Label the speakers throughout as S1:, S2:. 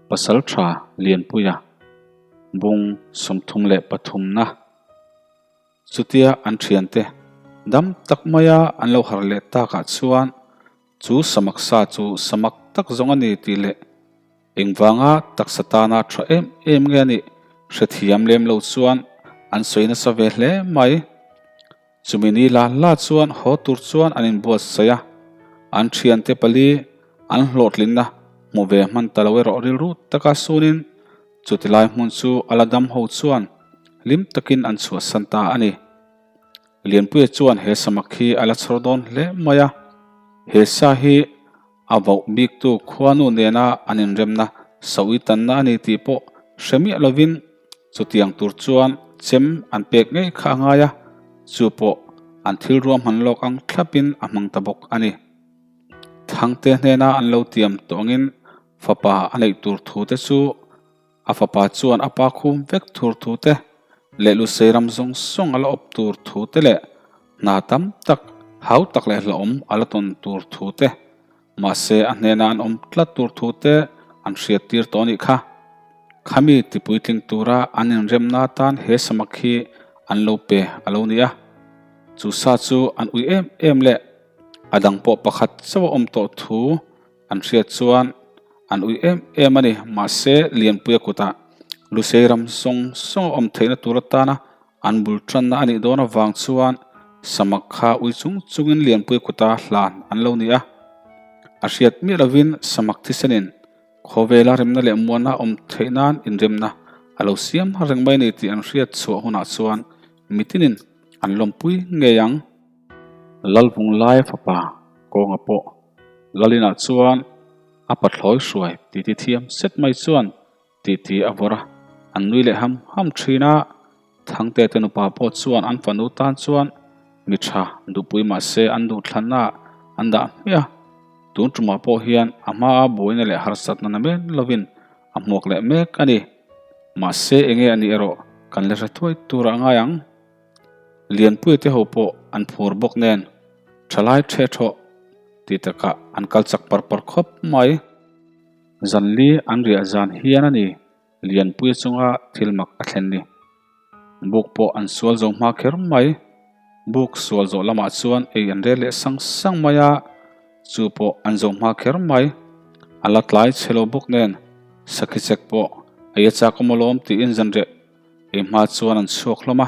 S1: Pasaltha Lianpuia bung 33 na. Chutia an thiante dam tak maia an lo har leh takah chuan chu samak sa chu samak tak zawng a ni tih leh engvanga taksa tana tha em em nge a nih hrethiam lem lo chuan an sawi nasa ve hle mai. Chumi ni la la chuan haw tur chuan an inbuatsaih a, an thiante pali an hlawhtlinna hmu ve hman ta lo erawh rilru taka sunin chuti lai hmun chu a la dam ho chuan hlim takin an chhuahsan ta a ni. Lianpuia chuan he samak hi a la chhawr dawn hle mai a, he sa hi a vauh biktu khuanu nena an inremna sawi tanna a ni tih pawh hre miah lovin chutiang tur chuan chem an pek ngei kha a ngai a, chu pawh an thil ruahman lawk ang thlapin a hmang ta bawk a ni. Thangte hnena an lo tiam tawh angin fapa a neih tur thu te chu A fapa chuan a pa khum vek thur thu te leh Lusei ram zawng zawng a la awp tur thu te leh hna tam tak, hau tak leh hlauhawm a la tawn tur thu te, mahse a hnena an awm tlat tur thu te an hriat tir tawh a nih kha. Khami ti puitling tura an inremna atan he samak hi an lo pe a lo ni a. Chu sa chu an ui em em leh a dang pawh pakhat chauh a awm tawh thu An hriat chuan an ui em em a ni. Mahse, Lianpuia kutah Lusei ram zawng zawng a awm theihna tur atana an bul tanna a nih dawn avang chuan samak kha ui chung chungin Lianpuia kuta hlan an lo ni a. A hriat miah lovin samak thisenin khawvela remna leh muana awm theih nan inremna a lo siam reng mai a ni tih an hriat chhuah hunah chuan mitinin an lawmpui ngei ang. Lalvunglai fapa kawnga pawh Lalinah chuan a pathlawi hruai titi thiam set mai chuan titi a vawrh a, an nui leh ham ham thin a. Thangte te nupa pawh chuan an fanu tan chuan mi tha duhpui mah se an duhthlanna an dah hmiah a. Tun tumah pawh hian a hmaa buaina leh harsatna na men lovin a hmuak leh mek a ni. Mahse enge a nih erawh kan la hre thuai turah a ngai ang. Lianpuia te ho pawh an phur bawk nen thalai the thawh tih takah an kal chak par par khawp mai. Zanli an riah zan hian a ni Lianpuia chunga thil mak a thlen ni. Buk pawh an sual zo hma kher mai. Buk sual zawh lamah chuan ei an rel leh sang sang mai a, chu pawh an zo hma kher mai. A la tlai chhe lo bawk nen sakhi chek pawh ei a chak awm alawm tiin zanriah Ei hma chuan an chhuak hlawm a,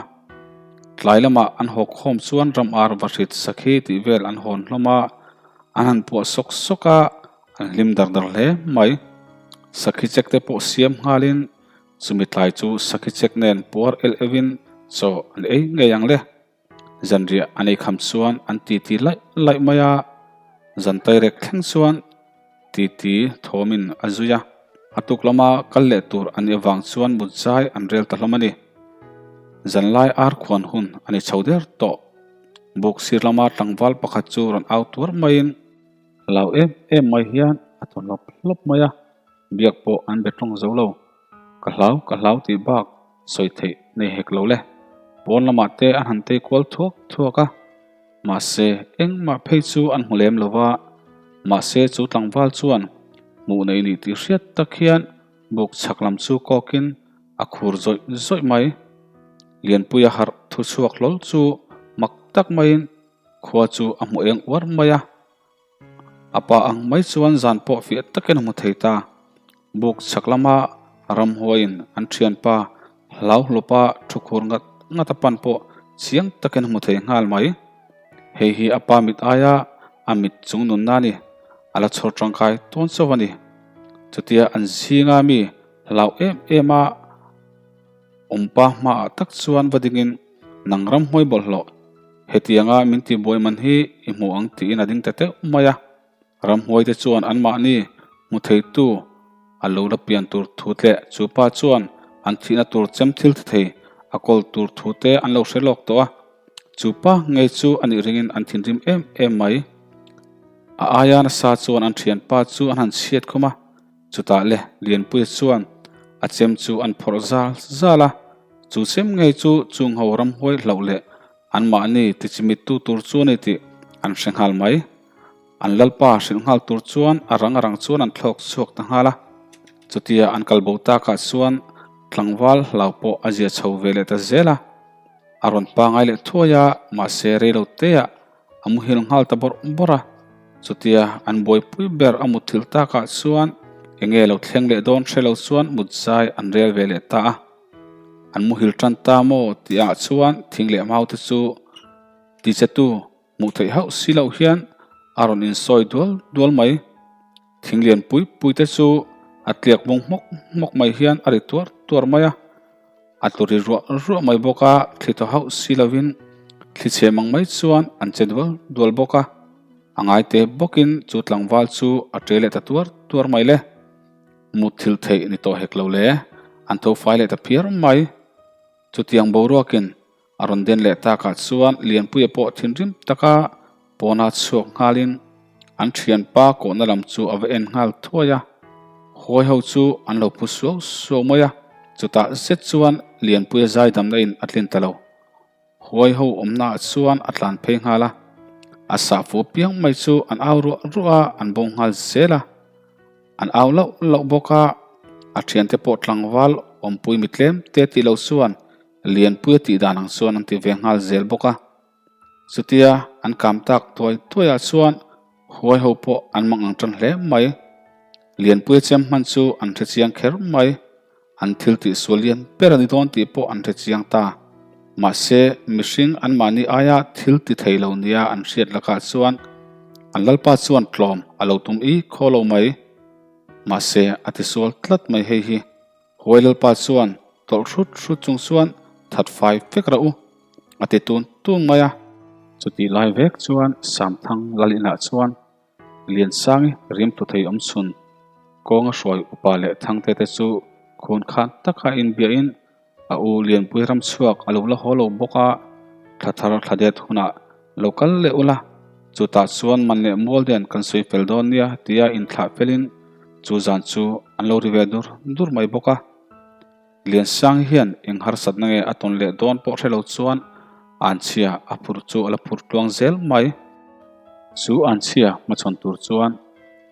S1: tlai lamah an haw khawm chuan ram ar va hrit sakhi tih vel an hawn hlawm a, an han puah sawk sawk a, an hlim dar dar hle mai. Sakhi chek te pawh siam nghalin chumi tlai chu sakhi chek nen puar el euhin chaw an ei ngei ang le. Zanriah an ei kham chuan an titi laih laih mai a, zan tairek thleng chuan titi thawmin a zui a, a tuk lama kal leh tur an nih avang chuan mut zai an rel ta hlawm a ni. Zanlai ar khuan hun a ni chho der tawh. Buk sir lama tlangval pakhat chu rawn au tuar maiin, Hlau em em mai hian a thaw hlawp hlawp mai a, biak pawh an be tawng zo lo. Ka hlau, ka hlau tih bak sawi theih nei hek lo le. Pawn lamah te an han tei kual thuak thuak a, mahse engmah phei chu an hmu lem lo va, mahse chu tlangval chuan hmuh nei nih tih hriat tak hian buk chhak lam chu kawkin a khur zawih zawih mai. Lianpuia harh thu chhuak hlawl chu mak tak maiin khua chu a hmu eng uar mai a. A pa ang mai chuan zan pawh fiah takin a hmu thei ta. Buk chhak lama ramhuaiin an thianpa hlau hlawpa thu khur ngat ngat a pan pawh chiang takin a hmu thei nghal mai. Hei hi a pa mit aia a mit chung nunna a ni. A la chhawr tangkai tawn chauh a ni. Chutia an zinga mi hlau em em a awmpa hmaah tak chuan va dingin nang ramhuai bawlhhlawh Hetianga min tihbuai man hi i hmu ang tiin a ding ta teuh mai a. Ramhuaite chuan anmahni hmu theitu a lo la pian tur thu tleh chu pa chuan an thihna tur chem thil ti thei a kawl tur thu te an lo hre lawk tawh a. Chu pa ngei chu a nih ringin an thinrim em em mai. A aia nasa chuan an thianpa chu an han chhiat khum a. Chutah le Lianpuia chuan a chem chu an phawrh zal zal a, chu chem ngei chu chungho ramhuai hlauh leh anmahni tichimittu tur chu a ni tih an hre nghal mai. An lalpa hrilh nghal tur chuan a rang a rang chuan an thlawk chhuak ta nghal a. Chutia an kal bo takah chuan tlangval hlau pawh a zia chho ve leh ta zel a. A rawn pangai leh thuai a, mahse reilo teah a muhil nghal ta bawrh bawrh a. Chutia an buaipui ber a mutthilh takah chuan enge lo thleng leh dawn hre lo chuan mut zai an rel ve leh ta a. An muhil tan ta maw tihah chuan thing leh mau te chu tichetu Hmuh theih hauh si loh hian a rawn insawi dual dual mai. Thing lian pui pui te chu a tliak bawng hmawk hmawk mai hian a ri tuar tuar mai a. A tlu ri ruah ruah mai bawk a, thli thaw hauh si lovin thli chhe mang mai chuan an che dual dual bawk a. A ngai te bawkin chu tlangval chu a ṭe leh ta tuar tuar mai le. Mutthilh theih ni tawh hek lo le, an tho fai leh ta phiar mai. Chutiang boruakin A rawn den leh takah chuan Lianpuia pawh thinrim taka pawna chhuak nghalin an thianpa kawhna lam chu a va en nghal thuai a. Huai ho chu an lo phu suau suau mai a, chutah zet chuan Lianpuia zaidamna in a tlin ta lo. Huai ho awmna ah chuan a tlan phei nghal a, a sah fu piang mai chu an au ruah ruah a, an bo nghal zel a. An au lauh lauh bawk a, a thiante pawh tlangval awmpui mi tlem te tih lo chuan Lianpuia tih dan ang chuan an ti ve nghal zel bawk a. Chutia an kam tak tuai tuaiah chuan huai ho pawh an mang ang tan hle mai. Lianpuia chem hman chu an hre chiang kher mai. An thil tih sual lian ber a ni dawn tih pawh an hre chiang ta. Mahse, mihring anmahni aia thil ti thei lo nia an hriat lakah chuan an lalpa chuan tlawm a lo tum i khaw lo mai. Mahse, a tisual tlat mai hei hi. Huai lalpa chuan tawlh hrut hrut chung chuan that fai vek rah u, a ti tun tun mai a. Chutih lai vek chuan Samthang lal inah chuan Liansangi rimthu thei awm chhun kawnga hruai upa leh Thangte te chu khun khan taka inbiahin a u Lianpui ram chhuak a lo la haw lo bawk a, thla thar thla det hunah lo kal leh ula, chutah chuan man leh mual den kan sawi fel dawn nia tia inthlah felin chu zan chu an lo ri ve dur dur mai bawk a. Liansang hian eng harsatna nge a tawn leh dawn pawh hre lo chuan anchhia a phur chu a la phur tluang zel mai. Chu anchhia hmachhawn tur chuan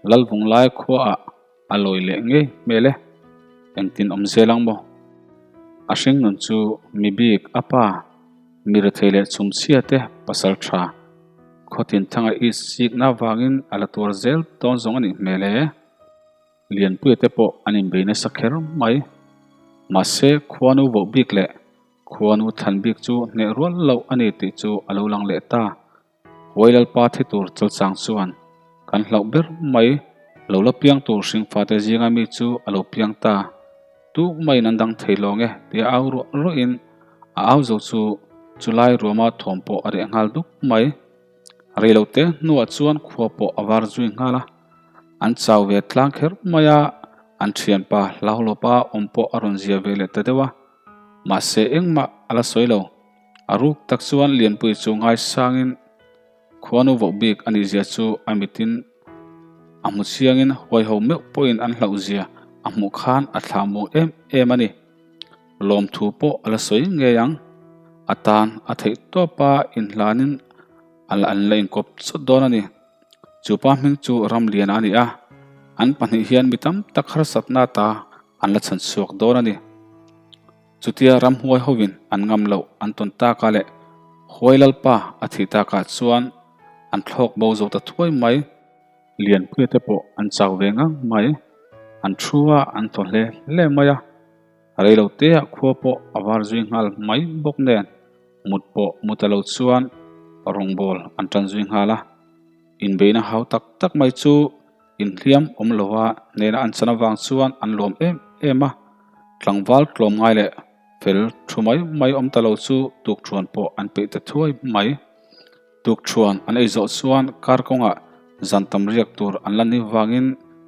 S1: Lalvunglai khuaah a lawi leh ngei hmel e. Engtin awm zel ang maw? A hringnun chu mi bik a pa, mi rethei leh chhumchhia te pasal tha khawtin thanga i sikna avangin a la tuar zel dawn zawng a nih hmel e. Lianpuia te pawh an inbei nasa kher mai. Mahse, khuanu voh bik leh khuanu thlan bik chu hneh rual loh a ni tih chu a lo lang leh ta. Huai Lalpa thi tur chalchang chuan kan hlauh ber mai. Lo la piang tur hringfate zinga mi chu a lo piang ta. Tu maiin an dang thei lawng e tia au ruah ruahin a au zo chu chulai ruama thawm pawh a reh nghal dup mai. Reilote hnuah chuan khua pawh a var zui nghal a. An chau ve tlang kher mai a, an thianpa Hlauhlawpa awm pawh a rawn zia ve leh ta deuh a. Mahse engmah a la sawi lo. A ruk tak chuan Lianpui chu ngaisangin khuanu voh bik a nihzia chu a mitin a hmu chiangin huaiho meuh pawhin an hlauhzia a hmuh khan a thlah muang em em a ni. Lawmthu pawh a la sawi ngei ang. A tan a theih tawpa inhlanin a la an la inkawp chawt dawn a ni. Chu pa hming chu Ramliana a ni a, an pahnih hian mi tam tak harsatna ta an la chhan chhuak dawn a ni. Chutia ramhuai hovin an ngam loh an tawn taka leh Huai Lalpa a thih takah chuan an thlawk bo zo ta thuai mai. Lianpuia te pawh an chau ve ngang mai, an thu a an thaw hle hle mai a. Reiloteah khua pawh a var zui nghal mai bawk nen mut pawh mu ta lo chuan rawngbâwl an ṭan zui nghal a. Inbeihna hau tak tak mai chu inhliam awm lova hnena an chan avang chuan an lawm em em a. Tlangval tlawm ngai leh fel thu mai mai awm ta lo chu tukṭhuan pawh an peih ta thuai mai. Tukṭhuan an ei zawh chuan kar kawngah zan tam riak tur an la ni vangin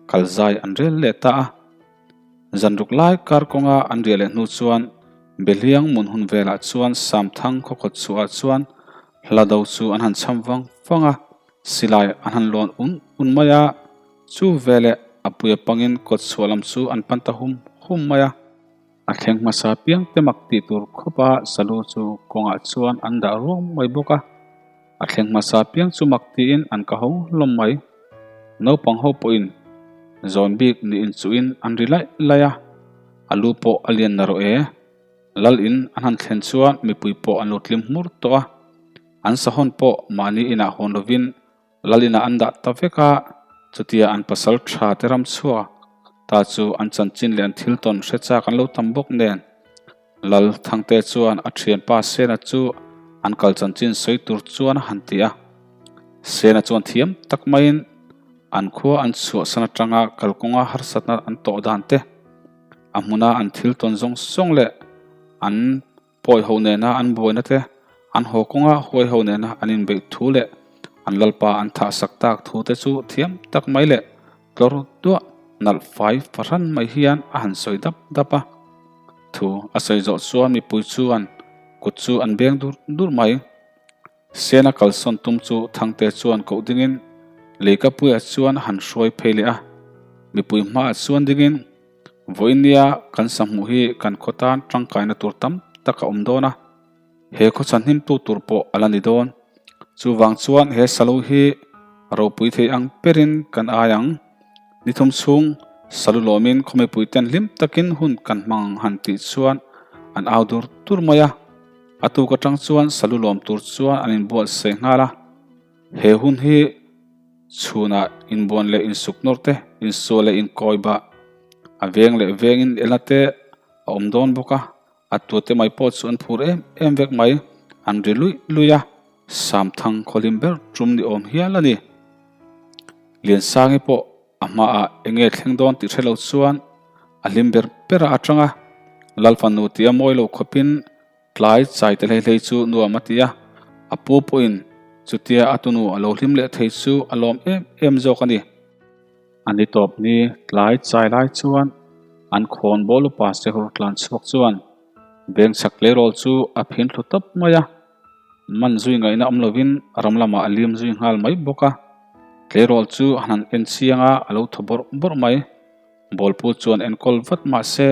S1: kal zai an rel leh ta a. Zan ruk lai kar kawnga an riah leh hnu chuan Behliang mun hun velah chuan Samthang khaw kawt chhuahah chuan hla do chu an han cham vang vang a, silai an han lawn un un mai a, chu veleh a puia pangin kawt chhuah lam chu an pan ta hum hum mai a. A thleng hmasa piang te mak tih tur khawpa salu chu kawngah chuan an dah ruang mai bawk a. A thleng hmasa piang chu mak tiin an ka ho hlawm mai. Naupang ho pawhin. Zawn bik nih inchuhin an ri laih laih a, a lu pawh a lian narawh e. Lal in an han thlen chuan mipui pawh an lo tlim hmur tawh a, an sahawn pawh mahni inah hawn lovin Lal inah an dah ta vek a, chutia an pasal tha te ram chhuak ta chu an chanchin leh an thil tawn hre chak an lo tam bawk nen. Lal Thangte chuan a thianpa Sena chu an kal chanchin sawi tur chuan a han ti a. Sena chuan thiam tak maiin an khua an chhuahsan atanga kalkawnga harsatna an tawh dan te, a hmuna an thil tawn zawng zawng leh an Pawi ho nena an buaina te, an haw kawnga huai ho nena an inbeih thu leh an lalpa an thah sak tak thu te chu thiam tak mai leh tlawr duah nalh fai fahran mai hian a han sawi dap dap a. Thu a sawi zawh chuan mipui chuan kut chu an beng dur dur mai. Sena kalsawn tum chu Thangte chuan koh dingin Leikapuia chuan a han hruai phei leh a, mipui hmaah chuan dingin, Vawinia kan sahmuh hi kan khaw tan tangkaina tur tam tak a awm dawn a, he khaw chhanhimtu tur pawh a la ni dawn. Chuvang chuan he salu hi ropui thei ang perin kan ai ang. Ni thum chhung salu lawmin khaw mipuiten hlim takin hun kan hmang ang han tih chuan an au dur dur mai a. A tuk atang chuan salu lawm tur chuan an inbuatsaih nghal a, he hun hi chhunah inbuan leh insuk nawr te, insual leh inkawi bah, a veng leh veng in elna te a awm dawn bawk a, a tute mai pawh chu an phur em em vek mai, an ri luih luih a, Samthang khawhlim ber tum ni awm hial a ni. Liansangi pawh A hmaah eng nge thleng dawn tih hre lo chuan a hlim ber ber a atang a, Lal fanu tia mawi lo khawpin tlai chai te hlei hlei chu nuam a ti a, a pu pawhin chutia a tunu a lo hlim leh thei chu a lawm em em zawk a ni. A ni tawp ni tlai chai lai chuan an khawn bawl upa sehur tlan chhuak chuan veng chhak tleirawl chu a phin thlu tawp mai a. Man zui ngaihna awm lovin ram lamah a lim zui nghal mai bawk a, tleirawl chu a han en chiang a, a lo thaw bawrh bawrh mai. Bawlpu chuan enkawl vat mah se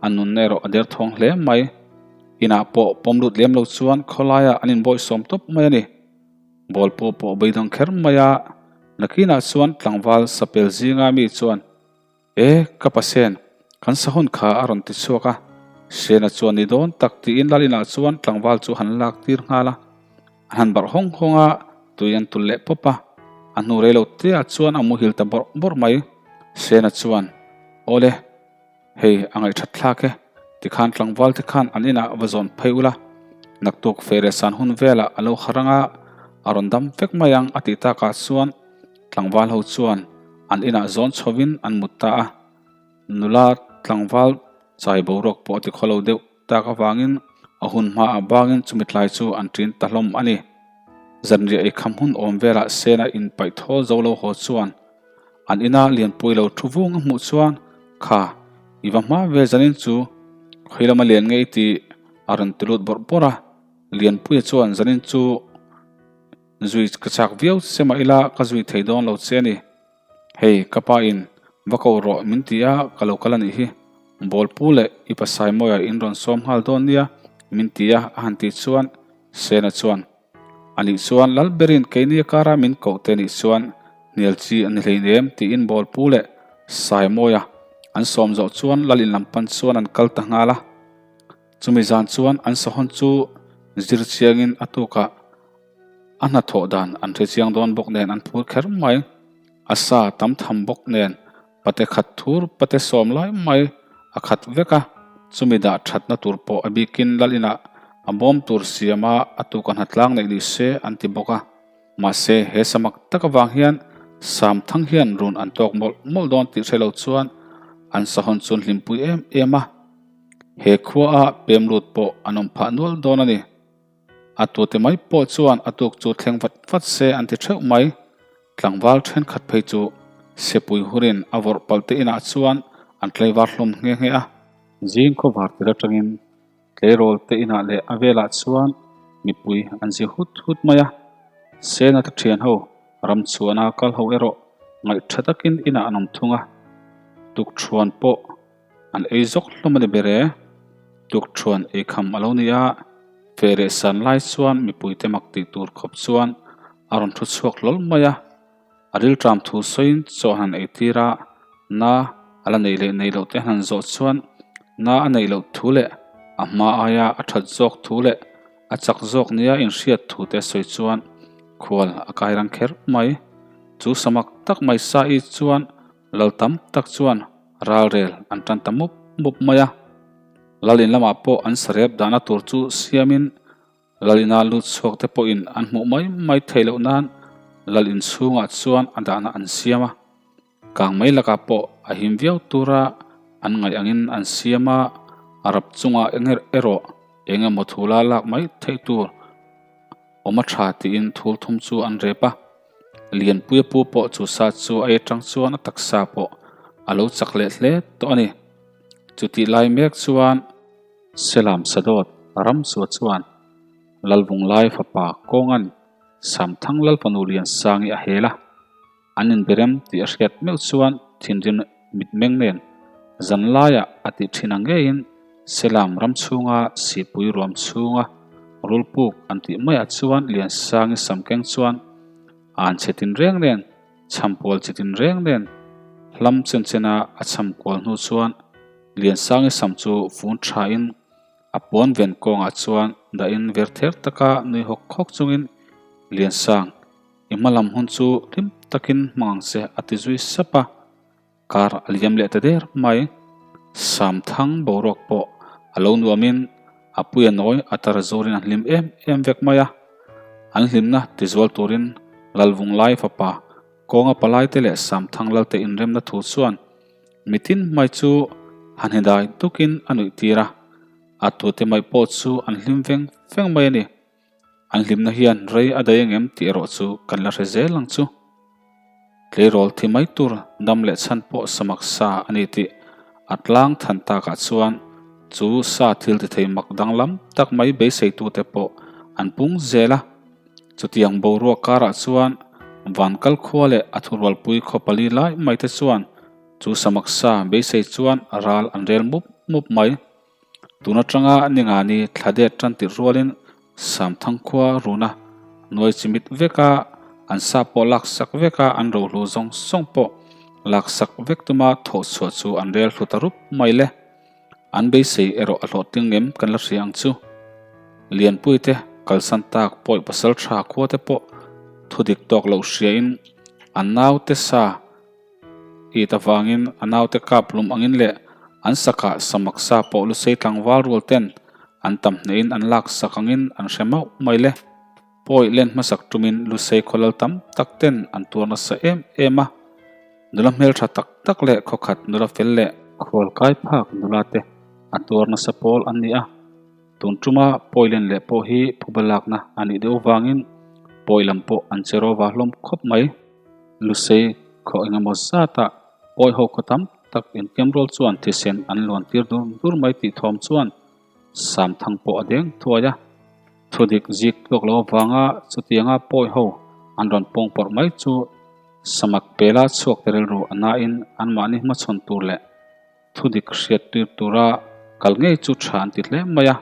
S1: a nunna erawh a derthawng hle mai. Inah pawh pawm lut lem lo chuan khawlaiah an inbawihsawm tawp mai a ni. Bawlpu pawh a beidawng kher mai a, nakinah chuan tlangval sapel zinga mi chuan, E, ka pasen, kan sahun kha a rawn ti chhuak a, Sena chuan ni dawn tak tiin lal inah chuan tlangval chu han lak tir nghal a, an han barh hawng hawng a, tui an tul leh pawp a, a hnu rei lo te ah chuan a muhil ta bawrh bawrh mai. Sena chuan, Awle, hei a ngaihthat thlak e, tikhan tlangval te khan an inah va zawn phei ula, naktuk feh leh san hun velah a lo harh anga a rawn dam vek mai ang a tih takah chuan, Tlangval ho chuan an inah zawn chhovin an mut ta a, nula tlangval chai boruak pawh a ti khawlo deuh tak avangin a hun hmaah bangin chumi tlai chu an ṭin ta hlawm a ni. Zanriah eikham hun awm velah Sena inpaih thawl zo lo haw chuan an ina Lianpui lo thu vung a hmuh chuan, Kha, i va hma ve zanin chu khawi lama lian ngei tih a rawn ti lut bawrh bawrh a, Lianpuia chuan zanin chu Zui ka chak viau che mah ila ka zui thei dawn lo che a ni. Hei, ka pa in va ko rawh min ti a, ka lo kal a nih hi. Bawlpu leh i pasai mawia in rawn sawm nghal dawn nia min ti a, a han tih chuan Sena chuan, A nih chuan lal berin keini a kara min koh te nih chuan hnial chi a ni hleinem tiin Bawlpu leh Saimawia an sawm zawh chuan lal in lam pan chuan an kal ta nghal a. Chumi zan chuan an sahawn chu zir chiangin a tukah A hnathawh dan an hre chiang dawn bawk nen an phur kher mai. A sa tam tham bawk nen pate khat thur pate sawm lai mai a khat vek a, chumi dah thatna tur pawh a bikin lal inah a bawm tur siama a tuka hnatlang neih ni se an ti bawk a. Mahse he samak tak avang hian Samthang hian run an tawk mawlh mawlh dawn tih hre lo chuan an sahawn chu an hlimpui em em a. He khuaa pem lut pawh an awm phah nual dawn a ni. A tute mai pawh chuan a tuk chu thleng vat vat se an ti theuh mai. Tlangval thenkhat phei chu Sepui hurin a vawrh palh te inah chuan an tlaivar hlawm nghe nghe a. Zing khawvar tir atangin tleirawl te inah leh a velah chuan mipui an zi hut hut mai a. Sena te thian ho ram chhuahna kal ho erawh ngaihtha takin inah an awm thung a. Tukṭhuan pawh An ei zawk hlawm a ni ber e. Tukṭhuan eikham a lo ni a, feh leh san lai chuan mipuite mak tih tur khawp chuan a rawn thu chhuak hlawl mai a. A rilṭam thu sawiin chaw han ei tir a, Na a la neih leh neih loh te han zawh chuan na a neih loh thu leh a hma aia a that zawk thu leh a chak zawk nia inhriat thu te sawi chuan khual a kai rang kher mai. Chu samak tak mai Saii chuan lal tam tak chuan ralrel an tan ta mup mup mai a. Lal in lamah pawh an sarep dahna tur chu siamin Lal ina lut chhuak te pawhin an hmuh mai mai theih loh nan lal in chhungah chuan a dahna an siam a. Kang mai lakah pawh a him viau tura an ngaih angin an siam a, a rap chungah erawh eng emaw thula lak mai theih tur awm a tha tiin thul thum chu an rep a. Lianpuia pu pawh chu sa chu a atang chuan a taksa pawh a lo chak leh hle tawh a ni. Chutih lai mek chuan. Selam Sadawt Ramchua chuan Lalvunglai fapa Kawngan Samthang Lalfanu Liansangi a hel a, an inbirem tih a hriat meuh chuan thinrim mitmeng nen zanlaiah a tih thin ang ngeiin Selam ram chhunga sipui ruam chhunga rulpuk an tih maiah chuan Liansangi samkeng chuan an chhe tinreng nen chhampual chi tinreng nen hlam chen chena a chhamkual hnu chuan Liansangi sam chu fun thain a puan ven kawngah chuan dahin ver ther taka nui hawk hawk chungin, Liansang, i hma lam hun chu hlim takin hmang ang che a ti zui sap a. Kar a liam leh ta der mai. Samthang boruak pawh a lo nuamin a puia nawi a tar zurin a hlim em em vek mai a. An hlimna tizual turin Lalvunglai fapa kawnga palaite leh Samthang Lalte inremna thu chuan Mitin mai chu han hidai tukin a nuih tir a, a tute mai pawh chu an hlim veng veng mai a ni. An hlimna hian rei a daih angem tih erawh chu kan la hre zel ang chu. Tleirawl thi mai tur dam leh chhan pawh samak sa a ni tih a tlang than takah chuan chu sa thil ti thei mak danglam tak mai beiseitute pawh an pung zel a. Chutiang boruak karah chuan Vankal khua leh a thurualpui khaw pali lai mai te chuan chu samak sa beisei chuan ral an rel mup mup mai. Tun atanga Ningani thla det tan tirh rualin Samthang khua runa nuai chimit veka an sa pawh laksak veka an rohlu zawng zawng pawh laksak vek tuma thawhchhuah chu an rel hlu ta rup mai le. An beisei erawh a hlawhtling ngem kan la hria ang chu. Lianpui te kalsan tak pawi pasal tha khua te pawh thu dik tawk loh hriain an naute sa it avangin a naute kap lum angin leh an sakah samak sa pawh lusei tlangval rual ten an tam hnehin an lak sak angin an hre mauh mai le. Pawi len hmasak tumin lusei khawlal tam tak ten an tuar nasa em em a. Nula hmeltha tak tak leh khawkhat nula fel leh khual kai phak nula te a tuar nasa pawl an ni a, tun tuma pawi len leh pawh hi phuba lakna a nih deuh vangin pawi lam pawh an che rawva hlawm khawp mai. Lusei khaw engemaw zatah pawi ho khaw tam tak inkiamrual chuan thisen an luan tir dur dur mai tih thawm chuan Samthang pawh a deng thuai a, thudik zik tluak lo avanga chutianga pawi ho an rawn pawng pawrh mai chu Samak pela chhuak te rilru a nain anmahni hmachhawn tur leh thudik hriat tir tura kal ngei chu tha an ti hle mai a.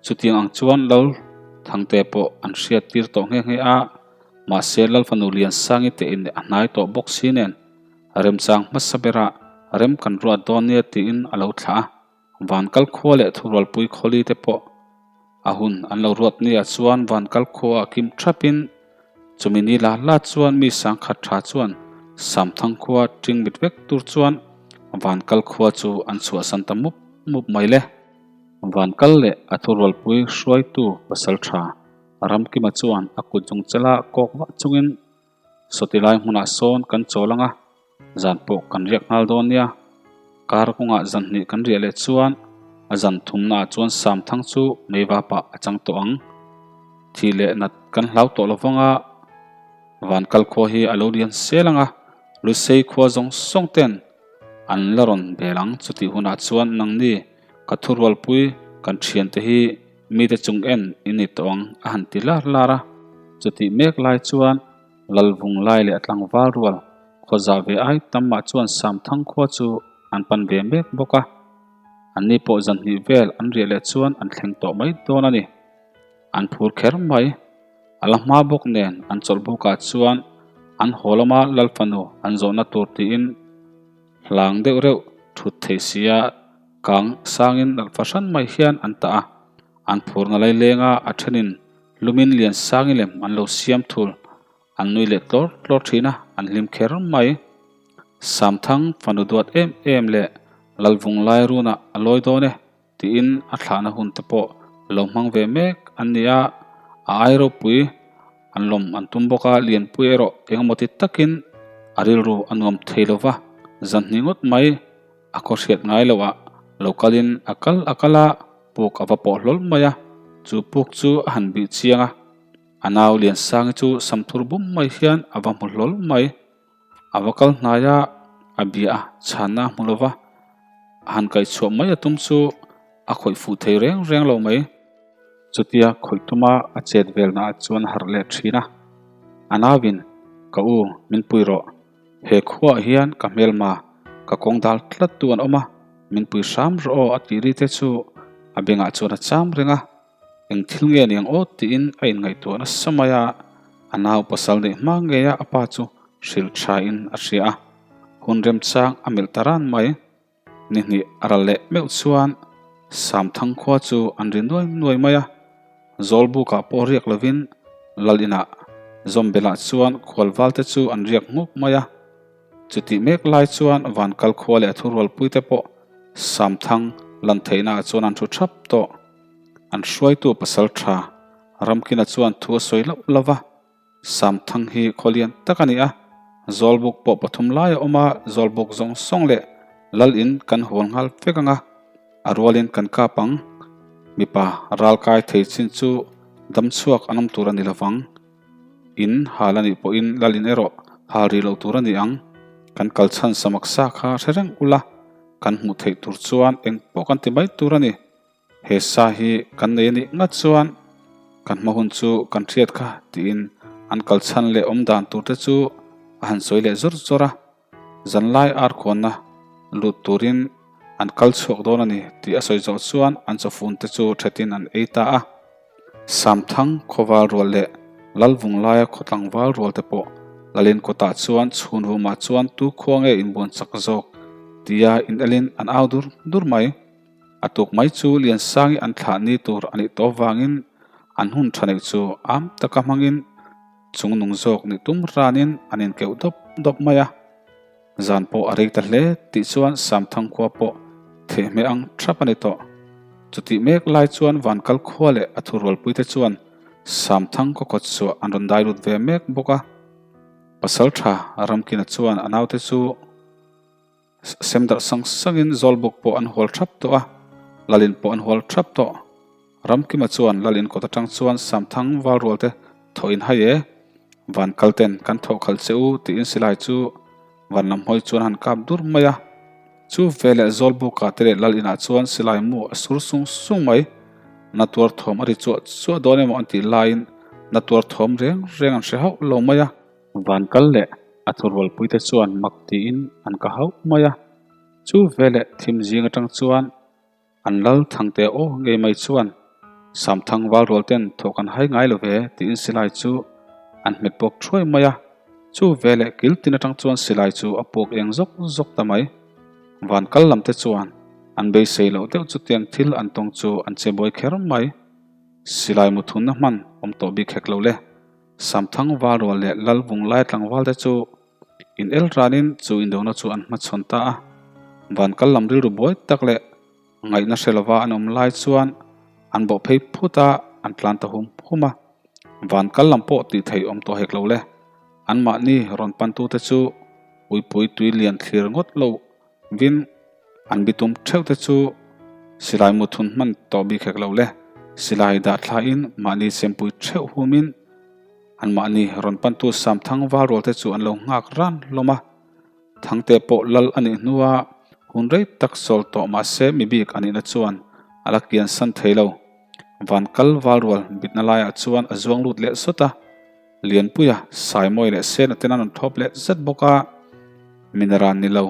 S1: Chutiang ang chuan Lal Thangte pawh an hriat tir tawh nghe nghe a, mahse Lal fanu Liansangi te in a hnai tawh bawk si nen remchang hmasa berah rem kan ruat dawn nia tiin a lo thlah a. Vankal khua leh thurualpui khawli te pawh a hun an lo ruat nia chuan Vankal khua a kim thapin chumi ni la la chuan mi sangkhat tha chuan Samthang khua ting mit vek tur chuan Vankal khua chu an chhuahsan ta mup mup mai le. Vankal leh a thurualpui hruaitu pasal tha Ramkima chuan a kut zung chela kawk vah chungin Sawti lai hmunah sawn kan chawl ang a, zan pawh kan riak nghal dawn nia. Kar kawngah zan hnih kan riah leh chuan a zan thumnaah chuan Samthang chu meiva pah a chang tawh ang. Thih leh nat kan hlau tawh lo vang a, Vankal khua hi a lo lian sel ang a, Lusei khua zawng zawng ten an la rawn bel ang. Chutih hunah chuan nangni ka thurualpui kan thiante hi Mite chung en i ni tawh ang a han ti lar lar a. Chutih mek lai chuan Lalvung lai leh a tlangval rual khaw zah ve ai tam mah chuan Samthang khua chu an pan ve mek bawk a. Anni pawh zan hnih vel an riah leh chuan an thleng tawh mai dawn a ni. An phur kher mai. A la hma bawk nen an chawlh bukah chuan an haw lama Lalfanu an zawhna tur tiin. Hlang deuh reuh thut theih sia kang sangin nalh fahran mai hian an tah a. An phurna lailenga a thenin lumin lian sangi lem an lo siam thul. An nui leh tlawr tlawr thin a, an hlim kher mai. Samthang fanu duat em em leh Lalvung lai runah a lawi dawn e tiin a thlahna hun te pawh lo hmang ve mek an ni a, a ai ropui an lawm an tum bawk a, Lianpui erawh engemaw ti takin a rilru a nuam thei lo va, zan hnih ngawt mai a khaw hriat ngai loh ah lo kalin a kal a kal a, puk a va pawh hlawl mai a, chu puk chu a han bih chiang a. A nau Liansangi chu samthur bum mai hian a va hmu hlawl mai. A va kal hnai a, a bia a, chhanna a hmu lo va, a han kaihchhuah mai a tum chu a khawih fuh thei reng reng lo mai. Chutia khawih tuma a chet velna ah chuan a harh leh thin a, a nauin, Ka u, min pui rawh. He khuaah hian ka hmelma, ka kawng dal tlat tu an awm a, min pui hram rawh aw a tih ri te chu a bengah chuan a cham reng a. Eng thil nge niang aw tiin a inngaihtuah nasa mai a, a nau pasal neih hma ngeia a pa chu hrilh thain a hria a, hun remchang a melh ta ran mai. Ni hnih a ral leh meuh chuan Samthang khua chu an ri nuai nuai mai a, Zawlbukah pawh riak lovin Lal inah Zawmbelah chuan khualvalte chu an riak nghuk mai a. Chutih mek lai chuan Vankal khua leh a thurualpuite pawh Samthang lan theihnaah chuan an thu thap tawh. An hruaitu pasal tha Ramkina chuan thu a sawi loh lo va, Samthang hi khaw lian tak a ni a, Zawlbuk pawh pathum lai a awm a, Zawlbuk zawng zawng leh Lal in kan hual nghal vek ang a, a rualin kan kap ang. Mipa ral kai thei chin chu dam chhuak an awm tur a ni lo vang. In hal a nih pawhin Lal in erawh hal rih loh tur a ni ang. Kan kal chhan samak sa kha hre reng ula, kan hmuh theih tur chuan eng pawh kan ti mai tur a ni. He sa hi kan nei a nih ngat chuan kan hma hun chu kan hriat kha tiin an kal chhan leh awm dan tur te chu a han sawi leh zawr zawr a. Zanlai arkhawnna lut turin an kal chhuak dawn a ni tih a sawi zawh chuan an chawfun te chu thetin an ei ta a. Samthang khawval rual leh Lalvung laia khawtlangval rual te pawh Lalin kawtah chuan chhun rumah chuan tu khua nge inbuan chak zawk tia inelin an au dur dur mai. A tuk mai chu Liansangi an thlah ni tur a nih tawh vangin an hun tha neih chu am taka hmangin chung nung zawk nih tum ranin an inkeuh dawp dawp mai a. Zan pawh a rei ta hle tih chuan Samthang khua pawh thehhmeh ang thap a ni tawh. Chutih mek lai chuan Vankal khua leh a thurualpuite chuan Samthang khaw kawt chhuah an rawn dai lut ve mek bawk a. Pasaltha Ramkina chuan a naute chu. Sem darh sang sangin Zawlbuk pawh an hual thap tawh a, Lalin pawh an hual thap tawh. Ramkima chuan Lalin kawt atang chuan Samthang valrual te thawh in hai e, van kal ten kan thawh khalh che u tiin silai chu van lam hawi chuan a han kap dur mai a. Chu veleh Zawlbuka te leh Lalinah chuan silai mu a sur sung sung mai. Na tuar thawm a ri chuah chuah dawn emaw an tih laiin na tuar thawm reng reng an hre hauh lo mai a. Van kal leh a thurualpuite chuan mak tiin an ka hauh mai a. Chu veleh thim zing atang chuan an lal Thangte aw ngei mai chuan Samthang valrual ten thawh kan hai ngai lo ve tiin silai chu an hmet bawk thuai mai a. Chu veleh kil tin atang chuan silai chu a puak eng zawk zawk ta mai. Van kal lam te chuan an beisei loh deuh chutiang thil an tawng chu an che buai kher mai. Silai muthunna hman awm tawh bik hek lo le. Samthang Valrual leh Lalvunglai tlangvalte chu in el ranin chu indona chu an hmachhawn ta a. Vankal lam rilru buai tak leh ngaihna hre lova an awm lai chuan an bawh phei phut a, an tlan ta hum hum a. Vankal lam pawh tih theih awm tawh hek lo le. Anmahni rawn pantute chu uipui tui lian thlir ngawt lo vin an bitum theuh te chu silai mu thun hman tawh bik hek lo le. Silai dah thlain mahni chempui theuh humin anmahni rawn pantu Samthang valrual te chu an lo nghak ran hlawm a. Thangte pawh lal a nih hnua hun rei tak sawl tawh mahse mi bik a nihna chuan a la kian san thei lo. Vankal valrual bitna laiah chuan a zuang lut leh sawt a. Lianpuia, Saimawi leh Sena ten an rawn thlawp leh zet bawk a, Mineral ni lo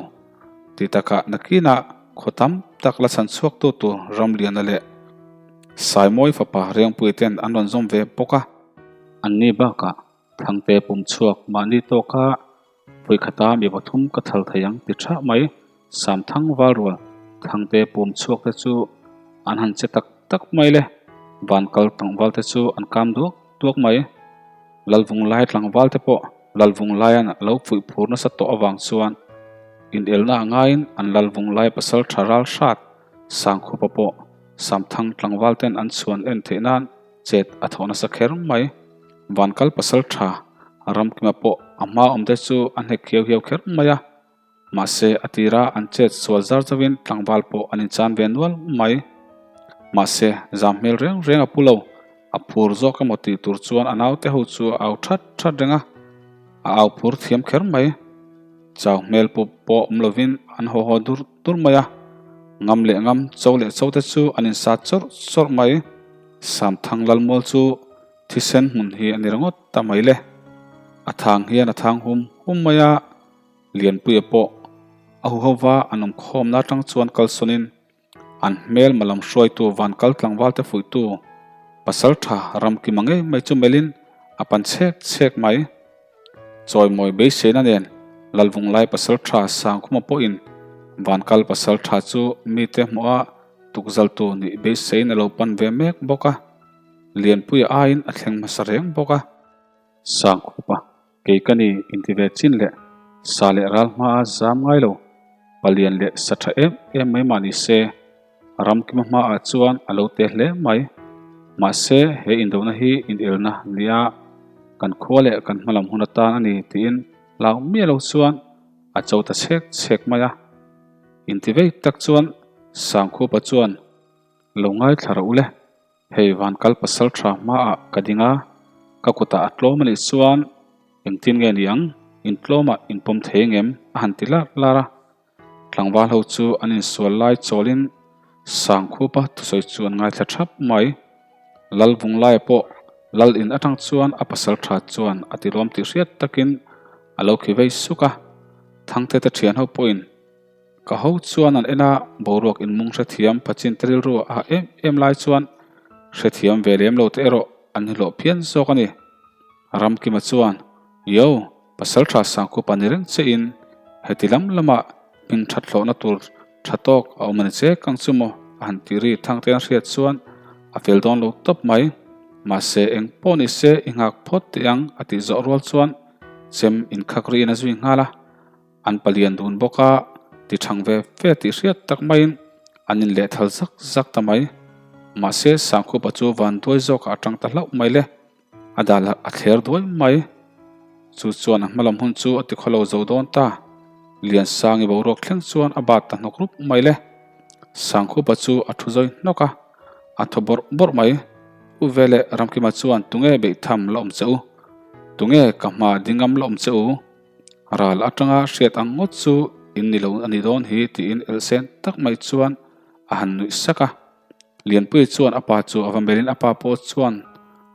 S1: ti takah nakinah khaw tam tak la chhan chhuaktu tur Ramliana leh Saimawi fapa Riangpuia ten an rawn zawm ve bawk a. Anni bakah Thangte pum chhuak mahni tawka vawikhata mi pathum ka thal thei ang ti thah mai. Samthang Valrual Thangte pum chhuak te chu an han che tak tak mai le. Vankal tlangval te chu an kam duak duak mai. Lalvunglai tlangval te pawh Lalvunglaia'n a lo fuih phur nasa tawh avang chuan inelna a ngaiin an Lalvunglai pasal tha ral hrat Sangkhupa pawh Samthang tlangval ten an chhuan en theih nan chet a thawh nasa kher mai. Vankal pasal tha Ramkima pawh a hma awm te chu a hnek hiau hiau kher mai a. Mahse, a tira an chet sual zar zauhin tlangval pawh an inchan ve nual mai. Mahse, zam hmel reng reng a pu lo. A phur zawk emaw tih tur chuan a naute ho chu a au that that reng a, a au phur thiam kher mai. Chau hmel pup pawh awm lovin an haw haw dur dur mai a, ngam leh ngam, cho leh cho te chu an insat chawrh chawrh mai. Samthang Lalmual chu thisen hmun hi a ni ringawt ta mai le. A thang hian a thang hum hum mai a. Lianpuia pawh a huhova an awm khawmna atang chuan kalsawnin an hmelma lam hruaitu van kal tlangvalte fuihtu pasaltha Ramkima ngei mai chu melhin a pan chhek chhek mai. Chawimawi beiseina nen Lalvunglai pasaltha Sangkhuma pawhin van kal pasaltha chu mite hmuha tukzaltu nih beisein a lo pan ve mek bawk a, Lianpuia aiin a thleng hmasa reng bawk a. Sangkhupa, kei ka ni inti ve chin leh sa leh ral hmaa zam ngai lo, palian leh sa tha em em mai mah ni se, Ramkima hmaah chuan a lo te hle mai. Mahse, he indona hi inelna nia kan khua leh kan hmalam hun atan a ni tiin hlau miah lo chuan a cho ta chhek chhek mai a. Inti vei tak chuan Sangkhupa chuan lo ngaithla rawh u le. Hei van kal pasal tha hmaah ka ding a, ka kutah a tlawm a nih chuan engtin nge ni ang, intlawmah inpawm thei ngem a han ti lar lar a. Tlangval ho chu an insual lai chawlin Sangkhupa thusawi chu an ngaithla thap mai. Lal Vunglaia pawh Lal in atang chuan a pasal tha chuan a tilawm tih hriat takin a lo khi vei suk a, Thangte te thian ho pawhin Ka ho chuan an en a, boruak inmung hrethiam Pachin te rilru a ha em em lai chuan hrethiam ve lem lo te erawh an hlawh phian zawk a ni. Ramkima chuan, Yo, Pasaltha Sangkhupa ni reng che in heti lam lamah hming that hlawhna tur tha tawk a awm a ni che kang chu maw a han tih ri Thangte an hriat chuan a fel dawn lo tawp mai. Mahse eng pawh ni se i nghak phawt teh ang a tih zawh rual chuan chem inkhak riin a zui nghal a. An palian dun bawk a, ti thang ve ve tih hriat tak maiin an inlehthal zak zak ta mai. Mahse, Sangkhupa chu van duai zawkah a tang ta hlauh mai le, a dal a thler duai mai. Chu chuan a hmalam hun chu a ti khawlo zo dawn ta. Liansangi boruak thleng chuan a bat ta hnawk rup mai le. Sangkhupa chu a thu zawi hnawk a, a thaw bawrh bawrh mai. U veleh Ramkima chuan tunge beihtham la awm che u? Tunge ka hma dingam la awm che u? Ral atanga hriat ang ngawt chu in ni lo a ni dawn hi tiin elhsen tak mai chuan a han nuih sak a. Lianpui chuan a pa chu a va melhin a pa pawh chuan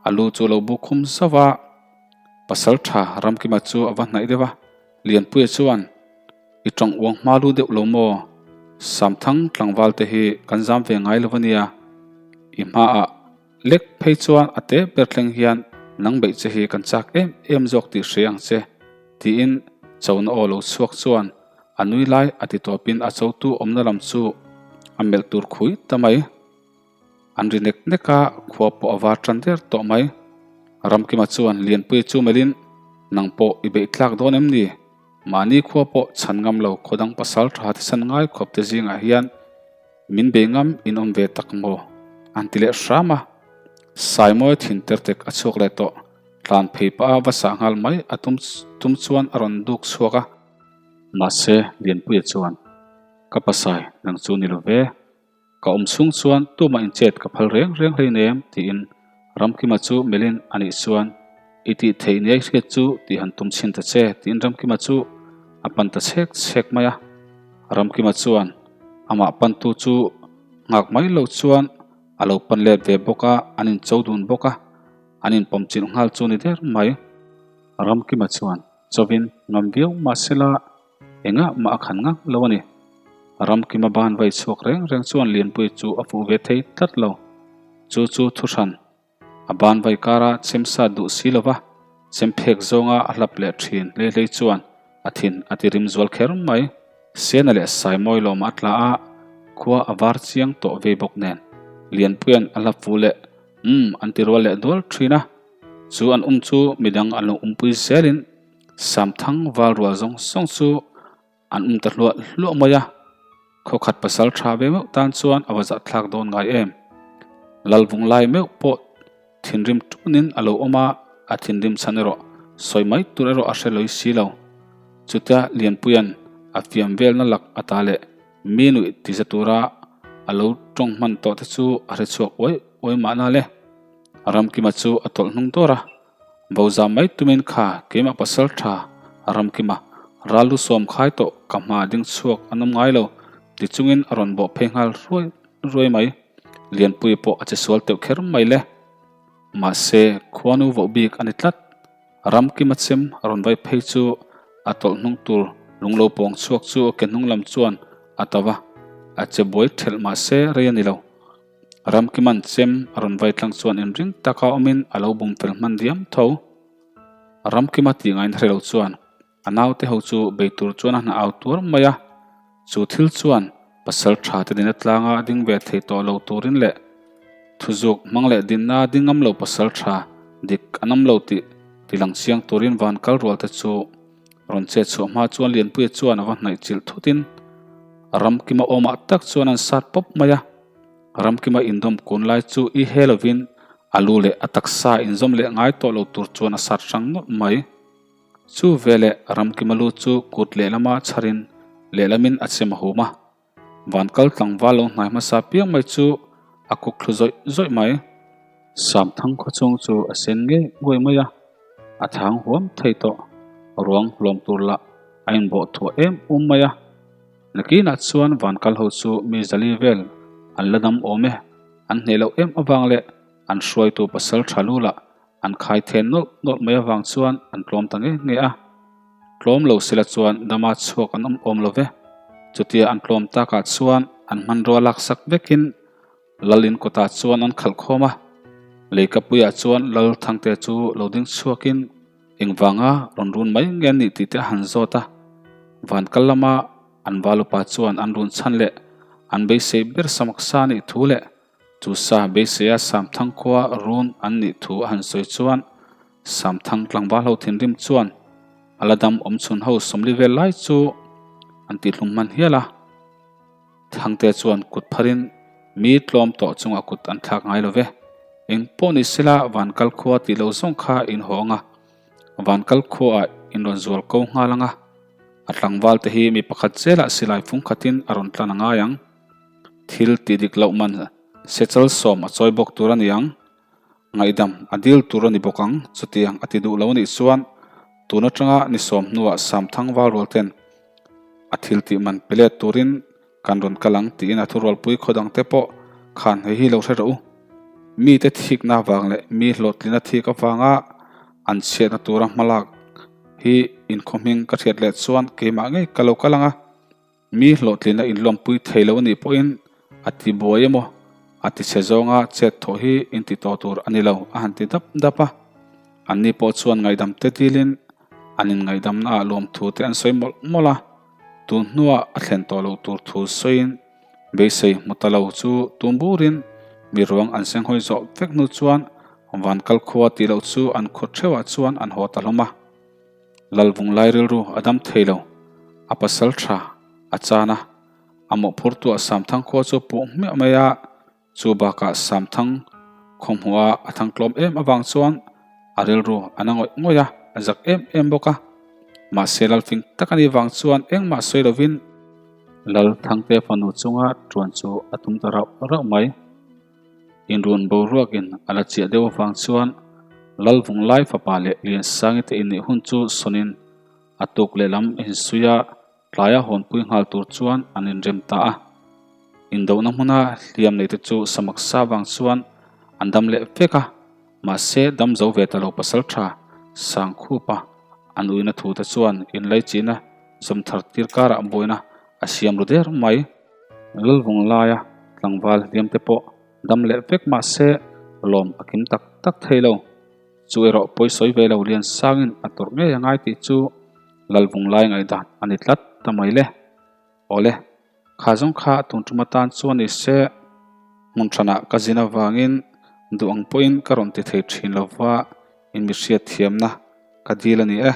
S1: a lu chu a lo bu khum zauh a. Pasal tha Ramkima chu a va hnaih deuh a, Lianpuia chuan I tawng uang hma lu deuh lo maw? Samthang tlangval te hi kan zam ve ngai lo a nia. I hmaah Lek phei chuan a te ber thleng hian nang beih che hi kan chak em em zawk tih hre ang che, tiin chona aw lo chhuak chuan a nui lai a ti tawpin a chotu awmna lam chu a melh tur khui ta mai. An ri nek nek a, khua pawh a var tan der tawh mai. Ramkima chuan Lianpuia chu melhin, Nang pawh i beih tlak dawn em ni? Mahni khua pawh chhan ngam lo khawdang pasal tha thisan ngai khawp te zingah hian Min bei ngam in awm ve tak maw? An ti leh hram a. Saimawi thin ter tek a chhuak leh tawh. Tlan phei pah a va sah nghal mai a tum tum chuan a rawn duk chhuak a. Mahse, Lianpuia chuan, Ka pasai, nang chu ni lo ve. Ka awm chhung chuan tumah inchet ka phal reng reng hleinem tiin Ramkima chu melhin a nih chuan, I tih theih nia i hriat chu tih han tum chhin ta che tiin Ramkima chu a pan ta chhek chhek mai a. Ramkima chuan amah pantu chu nghak mai lo chuan a lo pan let ve bawk a, an incho dun bawk a, an inpawm chilh nghal chu ni der mai. Ramkima chuan chawin ngam viau mahsela engah mah a khan ngang lo a ni. Ramkima ban vai chhuak reng reng chuan Lianpui chu a fuh ve thei tlat lo. Chu chu thuhran A ban vai kara chem sat duh si lova, chem phek zawnga a hlap leh thin hlei hlei chuan a thin a ti rim zual kher mai. Sena leh Saimawi lawmah a tla a, khua a var chiang tawh vei bawk nen Lianpuia'n a hla fu leh umm an ti rual leh dual thin a. Chu an um chu midang an lo umpui zelin Samthang val rual zawng zawng chu an um ta hluah hluah mai a. Khawkhat pasal tha ve meuh tan chuan a va zahthlak dawn ngai em. Lalvung lai meuh pawh thinrim tunin a lo awm a, a thinrim chhan erawh sawi mai tur erawh a hre lawih si lo. Chutia Lianpuia'n a fiam velna lak ata leh mi nuih tiza tura a lo tawng hman tawh te chu a hre chhuak uai uai mahna le. Ramkima chu a tawlh hnung dawr a, Boza mai tumin kha keimah pasal tha Ramkima ral lu sawm khai tawh ka hma ding chhuak an awm ngai lo ti chungin a rawn bawh phei nghal ruai ruai mai. Lianpui pawh a che sual teuh kher mai le. Mahse khuanu voh bik a ni tlat. Ramkima chem a rawn vai phei chu a tawlh hnung tur lung lo pawng chhuak chu a ke hnung lam chuan a to va, a che buai thelh mahse rei a ni lo. Ramkiman chem a rawn vai tlang chuan inring taka awmin a lo bum fel hman diam tho. Ramkima tih ngain hre lo chuan a naute ho chu bei tur chuan a hna au tuar mai a. Chu thil chuan pasal tha te dina tlanga ding ve thei tawh lo turin leh thuzuk hmang leh dinna ding ngam lo pasal tha dik an awm lo tih tilang chiang turin van kal rual te chu rawn chet chhuah hma chuan Lianpuia chuan a va hnaih chilh thutin Ramkima awmah tak chuan an sat pawp mai a. Ramkima indawm kun lai chu i he lovin a lu leh a taksa inzawm leh ngai tawh lo tur chuan a sat hrang nawlh mai. Chu veleh Ramkima lu chu kut lehlama chharin lehlamin a chem a hum a. Vankal tlangval lo hnai hmasa piang mai chu a kuk thlu zawih zawih mai. Samthang khawchhung chu a sen ngei nguai mai a, a thang huam thei tawh. Ruang hlawm tur lah a inbawh thuah em um mai a. Nakinah chuan vankal ho chu mi zali vel an la dam awm e, an hneh loh em avang leh an hruaitu pasal tha lu lah an khai then nawlh nawlh mai avang chuan an tlawm ta nge nge a. Tlawm lo sela chuan dama chhuak an awm awm lo ve. Chutia an tlawm takah chuan an hmanrua laksak vekin Lal in kawtah chuan an khalh khawm a, leikapuiah chuan Lal Thangte chu lo ding chhuakin engvanga rawn run mai nge an nih tih te a han zawt a. Van kal lama an valupa chuan an run chhan leh an beisei ber samaksa a nih thu leh chu sa beiseia Samthang khua run an nih thu a han sawi chuan Samthang tlangval ho thinrim chuan a la dam awmchhun ho sawmli vel lai chu an tihhlum hman hial a. Thangte chuan kut pharin mi tlawm tawh chungah kut an thlak ngai lo ve. Eng pawh ni sela van kal khua tih lo zawng kha in haw ang a, van kal khuaah in rawn zual ko nghal ang a, a tlangval te hi mi pakhat zelah silai fung khatin a rawn tlan a ngai ang. Thil tih dik loh man sechal sawm a chawi bawk tur a ni ang. Ngaihdam a dil tur a ni bawk ang, chutiang a ti duh lo nih chuan tun atanga ni sawm hnuah Samthang Valrual ten a thil tih man pe let turin kan rawn kal ang tiin a thurualpui khaw dangte pawh khan hei hi lo hre rawh u. Mite thikna avang leh mi hlawhtlina thik avanga an chhiatna tura hmalak hi inkhawhming ka hriat leh chuan keimah ngei ka lo kal ang a. Mi hlawhtlina inlawmpui thei lo anih pawhin a ti buai emaw a ti chhe zawnga chet thawh hi inti tawh tur a ni lo a han ti dap dap a. Anni pawh chuan ngaihdam te dilin an inngaihdamna ah lawmthu te an sawi mawlh mawlh a, tun hnuah a thlen tawh loh tur thu sawiin beisei hmu ta lo chu tum burin mi ruang an senghawi zawh vek hnu chuan van kal khua tih loh chu an khaw theuhah chuan an haw ta hlawm a. Lalvung lai rilru a dam thei lo, a pasal tha a chan a, a mawhphurtuah Samthang khua chu a puh hmiah mai a, chu bakah Samthang khaw hmuha a thang tlawm em avang chuan a rilru a na ngawih ngawih a, a zak em em bawk a. Mahse Lalfing tak a nih vang chuan engmah sawi lovin Lalthangte fanu chunga tuan chu a tum ta rauh rauh mai. Inrun boruakin a la chiah deuh avang chuan Lalvung lai fapa leh Liansangi te inneih hun chu sawnin a tuk lehlam insui a, tlaia hawnpui nghal tur chuan an inrem ta a. Indohna hmuna hliam neite chu samak sa vang chuan an dam leh vek a, mahse dam zo ve ta lo pasal tha Sangkhupa an uina thu te chuan inlaichihna zawm thar tir karah buaina a siam ru der mai. Lalvung laia tlangval hliam te pawh dam leh vek mah se lawm a kim tak tak thei lo. Chu erawh pawi sawi ve lo lian sangin a tawrh ngei a ngai tih chu Lalvung lai ngaihdan a ni tlat ta mai le. Awle, kha zawng kha tun tum atan chuan ni se, hmun hranah ka zin avangin duh ang pawhin ka rawn ti thei thin lo va, in mi hriatthiamna ka dil a ni e.